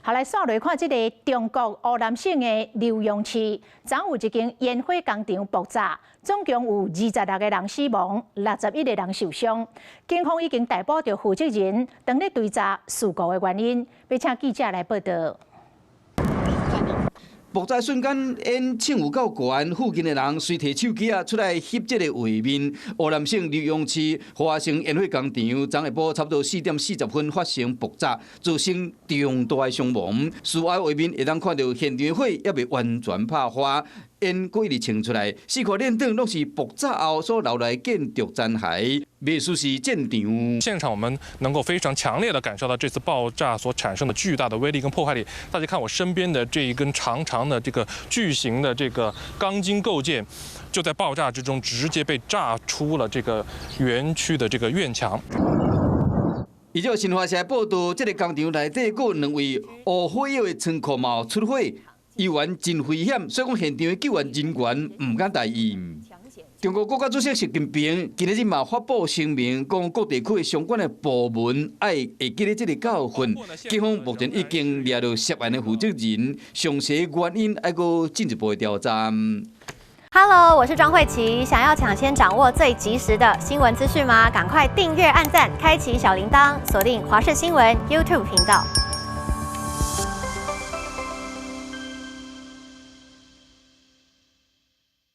好，來煞來看這个中國湖南省的瀏陽市，昨有一間煙火工廠爆炸，總共有26個人死亡，61個人受傷。警方已經逮捕著負責人，正咧追查事故的原因。欲請記者來報導。爆炸瞬間，煙囪有夠懸，附近的人隨提手機仔出來翕這個畫面。湖南省瀏陽市華盛煙火工廠，昨下晡差不多4點40分發生爆炸，造成重大的傷亡。事後畫面會當看著現場的火猶未完全拍花，煙閣一直衝出來，四塊連頂攏是爆炸後所留來建築殘骸，袂輸是戰場。現場我們能夠非常強烈的感受到這次爆炸所產生的巨大的威力跟破壞力。大家看我身邊的這一根長長的這個巨型的這個鋼筋構件，就在爆炸之中直接被炸出了這個園區的這個院牆。依照新華社報導，這個工廠內底閣有兩位烏火藥的倉庫嘛出火，猶原真危險，所以講現場的救援人員毋敢大意。中國國家主席習近平今日嘛發布聲明，講各地區的相關的部門愛會記得這个教訓。警方目前已經掠著涉案的負責人，詳細原因愛閣進一步的調查。 Hello，我是莊慧琪，想要搶先掌握最及時的新聞資訊嗎？趕快訂閱、按讚、開啟小鈴鐺，鎖定華視新聞 YouTube 頻道。